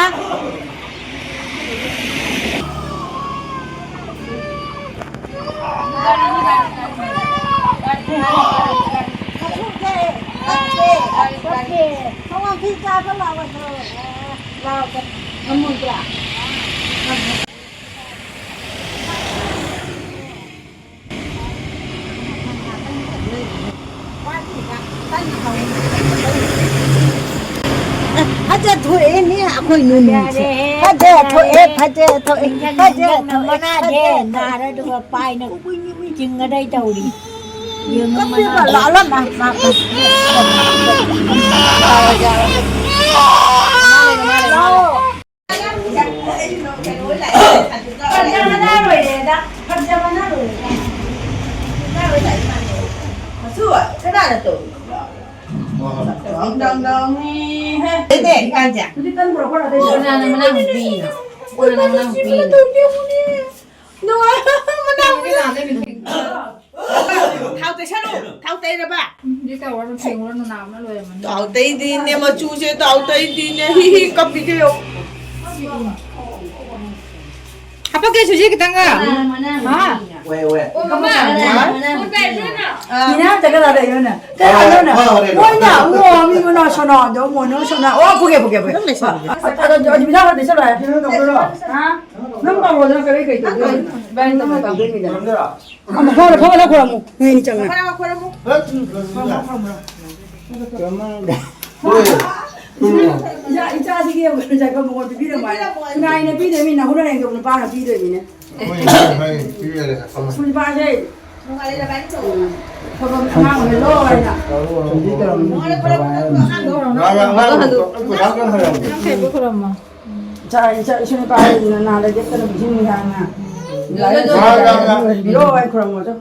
ꯐꯖ ꯊꯣꯛꯑꯦꯅꯦ ꯑꯩꯈꯣꯏ ꯅꯨꯅꯨꯁꯦ꯫ ꯐꯖ ꯊꯣꯛꯑꯦ, ꯐꯖ ꯊꯣꯛꯑꯦ, ꯐꯖ ꯊꯣꯛꯑꯦ, ꯐꯖ ꯊꯣꯛꯑꯦ꯫ ꯅꯥꯔ ꯑꯗꯨꯒ ꯄꯥꯏꯅ ꯀꯨꯏ ꯀꯨꯏ ꯆꯤꯡꯒꯗꯩ ꯇꯧꯔꯤ꯫ ꯌꯦꯡꯉꯣ ꯀꯞꯄꯤꯕ ꯃꯅꯥꯗꯣ꯫ ꯂꯥꯛꯂꯝꯃ ꯃꯥ꯫ ꯐꯖꯕꯅ ꯂꯣꯏꯔꯦꯗ, ꯐꯖꯕꯅ ꯂꯣꯏꯔꯦꯗ꯫ ꯃꯆꯨ, ꯀꯅꯥꯅ ꯇꯧꯔꯤꯅꯣ? ꯗꯪ ꯗꯪ ꯗꯪꯅꯤ ꯍꯦ꯫ ꯗꯦꯗꯦ, ꯏꯀꯥꯟꯁꯦ꯫ ꯀꯅꯥꯅ ꯃꯅꯥꯎ ꯅꯨꯄꯤꯅꯣ? ꯀꯅꯥꯅ ꯃꯅꯥꯎ ꯅꯨꯄꯤꯅꯣ? ꯅꯨꯡꯉꯥꯏ, ꯃꯅꯥꯎ ꯅꯨꯄꯤ꯫ ꯊꯥꯎ ꯇꯩꯁꯜꯂꯨ, ꯊꯥꯎ ꯇꯩꯔꯕ? ꯎꯝ, ꯁꯤ ꯇꯧꯔꯅꯨ, ꯐꯦꯡꯉꯨꯔꯅꯨ, ꯅꯥꯕꯅ ꯂꯣꯏꯔꯝꯃꯅꯤ꯫ ꯊꯥꯎ ꯇꯩꯗꯤꯅꯦ, ꯃꯆꯨꯁꯦ ꯊꯥꯎ ꯇꯩꯗꯤꯅꯦ, ꯍꯤ ꯍꯤ ꯀꯞꯄꯤꯁꯦ ꯌꯦꯡꯉꯨ꯫ ꯍꯥꯄꯛꯀꯦ, ꯁꯨꯖꯤ, ꯈꯤꯇꯪꯒ꯫ ꯍꯥ? ꯍꯣꯏ, ꯍꯣꯏ꯫ ꯀꯃꯥ? ꯃꯤꯅꯥ ꯆꯠꯀꯗꯧꯔꯦ, ꯑꯩꯉꯣꯟꯗ꯫ ꯀꯩꯅꯣꯅ? ꯃꯣꯏꯅ, ꯑꯣ, ꯃꯤ ꯃꯅꯥ ꯁꯣꯅꯥꯗꯣ, ꯃꯣꯏꯅ ꯁꯣꯅꯥ꯫ ꯑꯣ, ꯄꯨꯒꯦ, ꯄꯨꯒꯦ, ꯄꯨꯒꯦ꯫ ꯑꯗꯣ, ꯑꯗꯣ, ꯃꯤꯅꯥ ꯍꯣꯏꯗ ꯆꯠꯂꯣ ꯍꯥꯏ꯫ ꯍꯥ? ꯅꯪ ꯄꯥꯎꯔꯣꯗꯅ ꯀꯔꯤ ꯀꯩ ꯇꯧꯗꯣꯏꯅꯣ? ꯏꯕꯥꯅꯤ ꯇꯧꯗꯣꯏꯅꯣ? ꯐꯝꯃꯣ, ꯐꯝꯃꯣ, ꯈꯣꯏꯔꯝꯃꯣ꯫ ꯅꯣꯏ ꯑꯅꯤ ꯆꯪꯉ꯫ ꯏꯆꯥ, ꯏꯆꯥꯁꯤꯒꯤ ꯌꯦꯡꯉꯨ, ꯉꯁꯥꯏ ꯃꯉꯣꯟꯗ ꯄꯤꯔꯝꯃꯣ ꯍꯥꯏ꯫ ꯉꯥꯏꯅ ꯄꯤꯗꯣꯏ ꯃꯤ, ꯅꯍꯨꯠꯅ ꯍꯦꯟꯗꯣꯛ ꯅꯨꯄꯥꯅ ꯄꯤꯗꯣꯏꯅꯤꯅꯦ꯫ ꯍꯣꯏ, ꯍꯣꯏ, ꯄꯤꯔꯦ, ꯐꯝꯃꯣ꯫ ꯅꯨꯄꯥꯁꯦ꯫ ꯎꯝ꯫ ꯐꯕ ꯑꯉꯥꯡ ꯑꯣꯏꯍꯜꯂꯣ ꯍꯥꯏꯅ꯫ ꯉꯥ, ꯉꯥ, ꯉꯥ, ꯄꯩꯁꯥ ꯀꯟꯅ ꯍꯥꯏꯔꯝꯃꯣ꯫ ꯏꯆꯥ, ꯏꯆꯥ, ꯏꯁꯨ ꯅꯨꯄꯥ ꯍꯥꯏꯗꯨꯅ ꯅꯥꯗ ꯌꯦꯛꯇꯅ ꯄꯤꯁꯤꯟꯅꯤ ꯍꯥꯏꯅ꯫ ꯉꯥ, ꯉꯥ, ꯉꯥ꯫ ꯄꯤꯔꯣ ꯍꯥꯏ ꯈꯨꯔꯝꯃꯣ ꯆꯣ꯫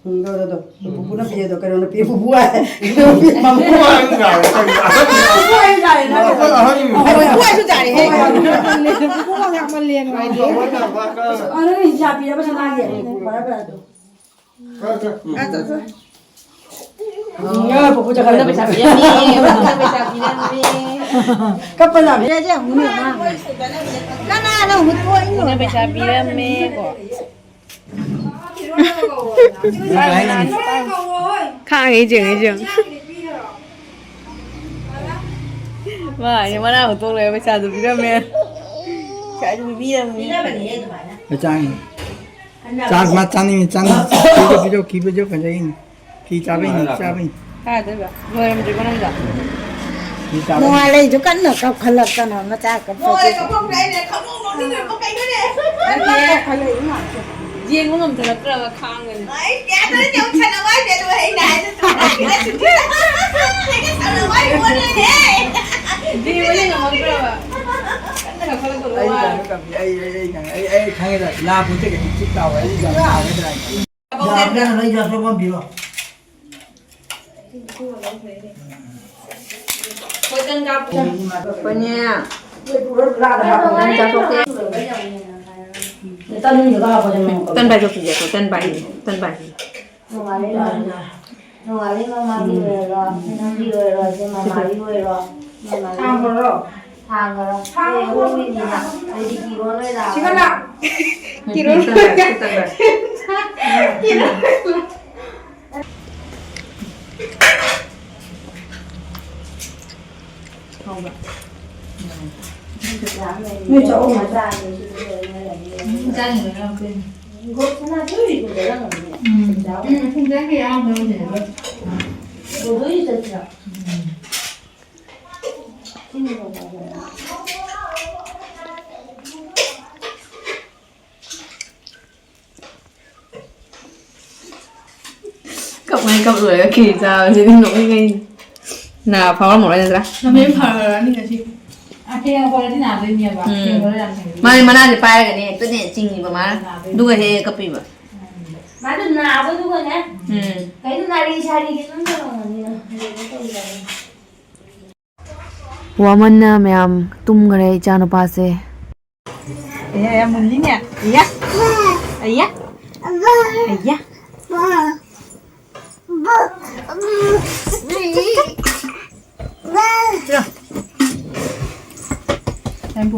ꯎꯝ, ꯗꯣ, ꯗꯣ, ꯗꯣ꯫ ꯄꯨꯄꯨꯅ ꯄꯤꯔꯦꯗꯣ, ꯀꯩꯅꯣꯅ ꯄꯤ, ꯄꯨꯄꯨ ꯍꯥꯏ꯫ ꯃꯄꯨ ꯍꯥꯏꯕ ꯌꯥꯔꯦ, ꯀꯩꯅꯣ? ꯄꯨꯄꯨ ꯍꯥꯏꯕ ꯌꯥꯔꯦ, ꯅꯪ꯫ ꯑꯩꯈꯣꯏ ꯑꯍꯟ꯫ ꯄꯨꯄꯨ ꯍꯥꯏꯁꯨ ꯌꯥꯔꯦ, ꯍꯦ꯫ ꯄꯨꯄꯨ ꯌꯥꯝ ꯃꯜꯂꯦ, ꯅꯨꯡꯉꯥꯏꯇꯦ꯫ ꯑ, ꯅꯪ ꯏꯆꯥ ꯄꯤꯔꯕ ꯁꯅꯥꯒꯤ? ꯐꯔꯦ, ꯐꯔꯦ, ꯑꯗꯨ꯫ ꯐꯔꯦ, ꯐꯔꯦ꯫ ꯑ, ꯆꯣ, ꯆꯣ꯫ ꯎꯝ, ꯄꯨꯄꯨ ꯆꯠꯈ꯭ꯔꯦ꯫ ꯄꯩꯁꯥ ꯄꯤꯔꯝꯃꯦ, ꯄꯩꯁꯥ ꯄꯤꯔꯝꯃꯦ꯫ ꯀꯞꯄ ꯌꯥꯝ꯫ ꯁꯤꯗꯁꯦ ꯍꯪꯉꯨꯅꯦ, ꯑꯉꯥꯡ꯫ ꯀꯅꯥꯅ ꯍꯨꯟꯗꯣꯛꯏꯅꯣ? ꯄꯩꯁꯥ ꯄꯤꯔꯝꯃꯦ ꯀꯣ꯫ ꯈꯥꯡꯉꯦ, ꯌꯦꯡꯉꯦ, ꯌꯦꯡꯉꯦ꯫ ꯃꯥ ꯍꯥꯏꯅꯦ, ꯃꯅꯥ ꯍꯨꯟꯇꯣꯛ ꯂꯩꯔ ꯄꯩꯁꯥꯗꯨ ꯄꯤꯔꯝꯃꯦ꯫ ꯄꯩꯁꯥꯁꯨ ꯄꯤꯕꯤꯔꯝꯃꯦ꯫ ꯆꯥꯛ ꯃꯥ ꯆꯥꯅꯤꯡꯉꯤ, ꯆꯥꯅꯤꯡꯉꯤ꯫ ꯄꯤꯖꯧ, ꯄꯤꯖꯧ, ꯈꯤꯕꯖꯧ ꯐꯖꯩꯅꯤ꯫ ꯐꯤ ꯆꯥꯕꯩꯅꯤ, ꯆꯥꯕꯩꯅꯤ꯫ ꯀꯥꯏꯗꯣꯏꯕ? ꯂꯣꯏꯔꯝꯗ꯭ꯔꯤꯕꯣ ꯅꯪꯗꯣ? ꯐꯤ ꯆꯥꯕꯩꯅꯤ꯫ ꯅꯣꯡꯉꯥꯜꯂꯩꯁꯨ ꯀꯟꯅ ꯀꯞꯈꯠꯂꯛꯇꯅ ꯃꯆꯥ ꯀꯞꯄꯁꯦ꯫ ꯂꯣꯏꯔꯦ, ꯀꯞꯄꯛꯇ꯭ꯔꯦ, ꯑꯩꯅ ꯈꯪꯅꯣꯛ ꯅꯣꯛꯅꯤꯡꯉꯛꯄ ꯀꯩꯅꯣꯅꯦ? ꯅꯠꯇꯦ꯫ ꯀꯞꯈꯠꯂꯛꯏ ꯉꯥꯛꯇ꯫ ꯌꯦꯡꯕ ꯉꯝꯊꯔꯛꯇ꯭ꯔꯕ ꯈꯥꯡꯉꯅꯤ꯫ ꯑꯩ ꯀꯌꯥ ꯇꯧꯔꯦ, ꯌꯥꯝ ꯁꯥꯟꯅꯕ ꯍꯥꯏꯁꯦ, ꯑꯗꯨꯒ ꯑꯩꯅ ꯍꯥꯏꯁꯦ ꯆꯨꯝꯃꯦ꯫ ꯑꯩꯅ ꯁꯥꯟꯅꯕ ꯍꯥꯏꯁꯦ ꯑꯣꯟꯅꯅꯦ꯫ ꯌꯦꯡꯕꯗ ꯉꯝꯃꯛꯇ꯭ꯔꯕ꯫ ꯀꯟꯅ ꯀꯞꯈꯠꯂꯛꯄꯗꯣ ꯑꯩ ꯋꯥꯔꯦ꯫ ꯀꯩꯅꯣ ꯇꯧꯕꯤ-, ꯑꯩ, ꯑꯩ, ꯑꯩ ꯈꯪꯉꯦ꯫ ꯑꯩ, ꯑꯩ ꯈꯪꯉꯦꯗ, ꯂꯥ ꯄꯣꯠꯇꯦ ꯀꯩꯅꯣ, ꯆꯤꯛ ꯂꯥꯎ ꯍꯥꯏꯁꯦ ꯌꯥꯝ ꯁꯥꯒꯗ꯭ꯔꯥ ꯍꯥꯏꯅ꯫ ꯌꯥꯕ꯭ꯔꯥ? ꯅꯣꯏ ꯆꯥꯊꯣꯛꯐꯝ ꯄꯤꯔꯣ꯫ ꯑꯩꯈꯣꯏꯅꯦ꯫ ꯇꯟ ꯆꯥꯊꯣꯛꯀꯦ꯫ ꯇꯟ ꯄꯥꯏꯊꯣꯛꯈꯤꯒꯦꯀꯣ, ꯇꯟ ꯄꯥꯏ-, ꯇꯟ ꯄꯥꯏ-, ꯇꯟ ꯄꯥꯏ-꯫ ꯅꯣꯡꯉꯥꯜꯂꯦ, ꯅꯣꯡꯉꯥꯜꯂꯦ, ꯃꯃꯥꯒꯤ ꯑꯣꯏꯔꯣ, ꯅꯪꯒꯤ ꯑꯣꯏꯔꯣ, ꯏꯆꯦ ꯃꯃꯥꯒꯤ ꯑꯣꯏꯔꯣ, ꯃꯃꯥꯒꯤ ꯊꯥꯡꯈ꯭ꯔꯣ꯫ ꯊꯥꯡꯈ꯭ꯔꯣ꯫ ꯊꯥꯡꯈ꯭ꯔꯣ꯫ ꯑꯩ ꯑꯍꯨꯝꯒꯤꯅꯤꯅ, ꯑꯩꯗꯤ ꯀꯤꯔꯣ ꯂꯣꯏ ꯂꯥꯛꯑꯣ꯫ ꯁꯤꯒ ꯂꯥꯛ-꯫ ꯀꯤꯔꯣ ꯂꯣꯏ ꯂꯥꯛꯑꯣ꯫ ꯀꯤꯔꯣ ꯂꯣꯏ ꯂꯥꯛꯑꯣ꯫ ꯅꯣꯏ ꯆꯥꯛ ꯑꯃ ꯆꯥꯔꯦ, ꯁꯤꯗ ꯂꯩꯔ ꯂꯩꯔꯝꯃꯦ꯫ ꯎꯝ, ꯆꯥꯅꯤꯡꯕ ꯌꯥꯎꯔꯛꯇꯣꯏꯅꯦ꯫ ꯎꯝ, ꯎꯝ, ꯊꯨꯝꯖꯥꯡꯒꯤ ꯑꯌꯥꯝꯕ ꯑꯣꯏꯅ꯫ ꯎꯝ꯫ ꯀꯞꯉꯩ ꯀꯞ ꯂꯣꯏꯔꯒ ꯈꯦꯆꯤ ꯆꯥꯕꯁꯤꯗꯤ ꯅꯣꯛꯅꯤꯡꯉꯩ꯫ ꯅꯥ ꯐꯥꯎꯔꯝꯃꯔꯣꯏ ꯅꯠꯇ꯭ꯔꯥ? ꯂꯝꯖꯦꯟ ꯐꯔꯅꯤ ꯉꯁꯤ꯫ ꯑꯥ, ꯊꯦꯡꯉꯛꯄꯗꯗꯤ ꯅꯥꯗꯣꯏꯅꯦꯕ꯫ ꯎꯝ꯫ ꯊꯦꯡꯕꯗ ꯌꯥꯝ ꯊꯦꯡꯉꯦ꯫ ꯃꯥꯅꯦ, ꯃꯅꯥꯁꯦ ꯄꯥꯏꯔꯒꯅꯦ ꯍꯦꯛꯇꯅꯦ ꯆꯤꯡꯉꯤꯕ ꯃꯥꯅ꯫ ꯅꯥꯗꯣꯏꯅꯦ꯫ ꯑꯗꯨꯒ ꯍꯦꯛ ꯍꯦꯛ ꯀꯞꯄꯤꯕ꯫ ꯎꯝ꯫ ꯃꯥꯗꯣ ꯅꯥꯕꯗꯨꯒꯅꯦ, ꯎꯝ꯫ ꯀꯩꯅꯣ ꯅꯥꯔꯤ ꯁꯥꯔꯤꯒꯤ ꯑꯗꯨꯝ ꯇꯧꯔꯝꯒꯅꯤ꯫ ꯋꯥꯃꯟꯅ ꯃꯌꯥꯝ ꯇꯨꯝꯈ꯭ꯔꯦ ꯏꯆꯥꯅꯨꯄꯥꯁꯦ꯫ ꯑꯌꯥ, ꯌꯥꯝ ꯃꯨꯜꯂꯤꯅꯦ꯫ ꯑꯌꯥ꯫ ꯑꯌꯥ꯫ ꯑꯌꯥ꯫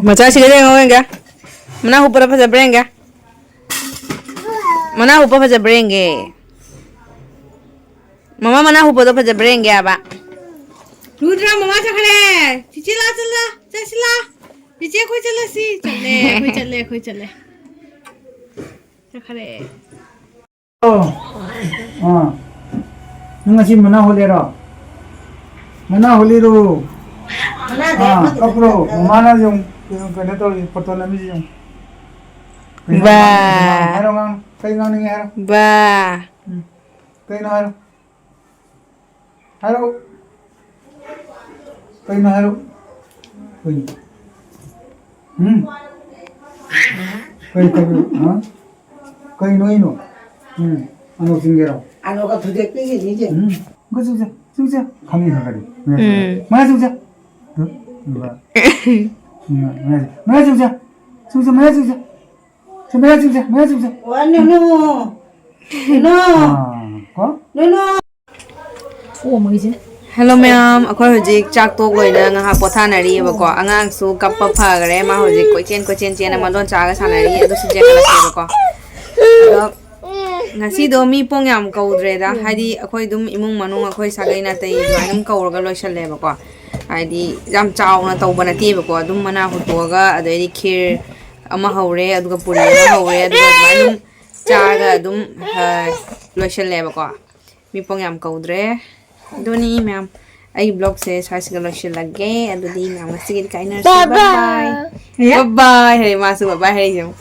ꯃꯆꯥ ꯁꯤꯗ ꯌꯦꯡꯉꯣ ꯌꯦꯡꯒꯦ꯫ ꯃꯅꯥ ꯍꯨꯞꯄꯗ ꯐꯖꯕ꯭ꯔꯥ ꯌꯦꯡꯒꯦ꯫ ꯃꯅꯥ ꯍꯨꯞꯄ ꯐꯖꯕ꯭ꯔꯥ ꯌꯦꯡꯒꯦ꯫ ꯃꯃꯥ ꯃꯅꯥ ꯍꯨꯞꯄꯗꯣ ꯐꯖꯕ꯭ꯔꯥ ꯌꯦꯡꯒꯦ ꯍꯥꯏꯕ꯫ ꯔꯨꯗ꯭ꯔ, ꯃꯃꯥ ꯆꯠꯈ꯭ꯔꯦ꯫ ꯆꯤꯆꯦ ꯂꯥ ꯆꯠꯂꯣ꯫ ꯆꯠꯁꯤ ꯂꯥ꯫ ꯆꯤꯆꯦ ꯑꯩꯈꯣꯏ ꯆꯠꯂꯁꯤ꯫ ꯆꯠꯂꯦ, ꯑꯩꯈꯣꯏ ꯆꯠꯂꯦ, ꯑꯩꯈꯣꯏ ꯆꯠꯂꯦ꯫ ꯆꯠꯈ꯭ꯔꯦ꯫ ꯑꯣ꯫ ꯑꯥ꯫ ꯅꯪ ꯉꯁꯤ ꯃꯅꯥ ꯍꯨꯠꯂꯦꯔꯣ? ꯃꯅꯥ ꯍꯨꯠꯂꯤꯔꯣ? ꯃꯅꯥꯁꯦ ꯑꯥ, ꯑꯃꯗꯨꯗ ꯀꯞꯄ꯭ꯔꯣ? ꯆꯠꯂꯒ ꯃꯃꯥꯅ ꯌꯦꯡꯉꯨ, ꯀꯩꯅꯣ ꯇꯧꯔꯤ, ꯐꯣꯇꯣ ꯅꯝꯃꯤꯁꯤ ꯌꯦꯡꯉꯨ꯫ ꯀꯩꯅꯣ ꯕꯥ꯫ ꯍꯥꯏꯔꯣ, ꯉꯥꯡꯉꯨ꯫ ꯀꯩ ꯉꯥꯡꯅꯤꯡꯉꯦ ꯍꯥꯏꯔꯣ꯫ ꯕꯥ꯫ ꯎꯝ꯫ ꯀꯩꯅꯣ ꯍꯥꯏꯔꯣ꯫ ꯍꯥꯏꯔꯛꯑꯣ꯫ ꯀꯩꯅꯣ ꯍꯥꯏꯔꯛꯑꯣ꯫ ꯀꯩꯅꯣ? ꯎꯝ? ꯀꯩ, ꯀꯩ, ꯍꯥ? ꯀꯩꯅꯣ ꯑꯩꯅꯣ? ꯎꯝ, ꯑꯅꯣꯛ ꯆꯤꯡꯒꯦꯔꯣ? ꯑꯅꯣꯛꯀ ꯊꯨꯗꯦꯛꯄꯤꯒꯤꯅꯤꯁꯦ꯫ ꯎꯝ, ꯑꯃꯨꯛꯀ ꯆꯨꯁꯦ, ꯆꯨꯁꯦ꯫ ꯈꯪꯉꯤ ꯈꯔ ꯈꯔꯗꯤ꯫ ꯎꯝ꯫ ꯃꯌꯥ ꯆꯨꯁꯦ꯫ ꯎꯝ, ꯃꯌꯥ ꯆꯨꯁꯦ꯫ ꯃꯌꯥ ꯆꯨꯁꯦ꯫ ꯆꯨꯁꯦ, ꯃꯌꯥ ꯆꯨꯁꯦ꯫ ꯆꯨ, ꯃꯌꯥ ꯆꯨꯁꯦ, ꯃꯌꯥ ꯆꯨꯁꯦ꯫ ꯋꯥ, ꯅꯨꯅꯨ꯫ ꯅꯨꯅꯨ꯫ ꯑꯥ, ꯀꯣ? ꯅꯨꯅꯨ꯫ ꯊꯣꯛꯑꯝꯃꯒꯤꯁꯦ꯫ ꯍꯦꯜꯂꯣ ꯃꯌꯥꯝ, ꯑꯩꯈꯣꯏ ꯍꯧꯖꯤꯛ ꯆꯥꯛ ꯇꯣꯛ ꯂꯣꯏꯅ ꯉꯥꯏꯍꯥꯛ ꯄꯣꯊꯥꯅꯔꯤꯑꯕꯀꯣ꯫ ꯑꯉꯥꯡꯁꯨ ꯀꯞꯄ ꯐꯈ꯭ꯔꯦ, ꯃꯥ ꯍꯧꯖꯤꯛ ꯀꯣꯏꯆꯦꯟ ꯀꯣꯏꯆꯦꯟ ꯆꯦꯟꯅ ꯃꯗꯣꯟꯆꯥꯒ ꯁꯥꯟꯅꯔꯤ, ꯑꯗꯨꯁꯨ ꯆꯦꯟꯈꯠꯂꯛꯀꯦꯕꯀꯣ꯫ ꯑꯗꯣ ꯉꯁꯤꯗꯣ ꯃꯤ ꯄꯣꯡ ꯌꯥꯝ ꯀꯧꯗ꯭ꯔꯦꯗ, ꯍꯥꯏꯗꯤ ꯑꯩꯈꯣꯏ ꯑꯗꯨꯝ ꯏꯃꯨꯡ ꯃꯅꯨꯡ ꯑꯩꯈꯣꯏ ꯁꯥꯒꯩ ꯅꯥꯇꯩ ꯑꯗꯨꯃꯥꯏꯅ ꯑꯗꯨꯝ ꯀꯧꯔꯒ ꯂꯣꯏꯁꯜꯂꯦꯕꯀꯣ꯫ ꯍꯥꯏꯗꯤ ꯌꯥꯝ ꯆꯥꯎꯅ ꯇꯧꯕ ꯅꯠꯇꯦꯕꯀꯣ, ꯑꯗꯨꯝ ꯃꯅꯥ ꯍꯨꯠꯇꯣꯛꯑꯒ ꯑꯗꯩꯗꯤ ꯈꯤꯔ ꯑꯃ ꯍꯧꯔꯦ, ꯑꯗꯨꯒ ꯄꯨꯔꯤ ꯑꯃ ꯍꯧꯔꯦ, ꯑꯗꯨꯒ ꯑꯗꯨꯃꯥꯏꯅ ꯑꯗꯨꯝ ꯆꯥꯔꯒ ꯑꯗꯨꯝ, ꯑ, ꯂꯣꯏꯁꯜꯂꯦꯕꯀꯣ꯫ ꯃꯤ ꯄꯣꯡ ꯌꯥꯝ ꯀꯧꯗ꯭ꯔꯦ꯫ ꯑꯗꯨꯅꯤ ꯃꯌꯥꯝ, ꯑꯩ ꯕ꯭ꯂꯣꯒꯁꯦ ꯁ꯭ꯋꯥꯏꯁꯤꯒ ꯂꯣꯏꯁꯤꯜꯂꯒꯦ꯫ ꯑꯗꯨꯗꯤ ꯃꯌꯥꯝ ꯉꯁꯤꯒꯤꯗꯤ ꯀꯥꯏꯅꯔꯁꯤ꯫ ꯕꯥꯏ ꯕꯥꯏ꯫ ꯕꯥꯏ ꯕꯥꯏ ꯍꯥꯏꯔꯦ ꯃꯥꯁꯨ, ꯕꯥꯏ ꯕꯥꯏ ꯍꯥꯏꯔꯤꯁꯦ ꯌꯦꯡꯉꯨ꯫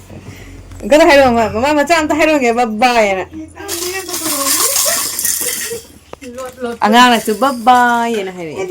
ꯀꯩꯅꯣ ꯍꯥꯏꯔꯛꯑꯣ, ꯃꯃꯥ, ꯃꯃꯥ ꯃꯆꯥ ꯑꯝꯇ ꯍꯥꯏꯔꯛꯑꯣꯒꯦ, ꯕꯥꯏ ꯕꯥꯏ ꯍꯥꯏꯅ꯫ ꯑꯉꯥꯡꯅꯁꯨ ꯕꯥꯏ ꯕꯥꯏ ꯍꯥꯏꯅ ꯍꯥꯏꯔꯛꯑꯦ꯫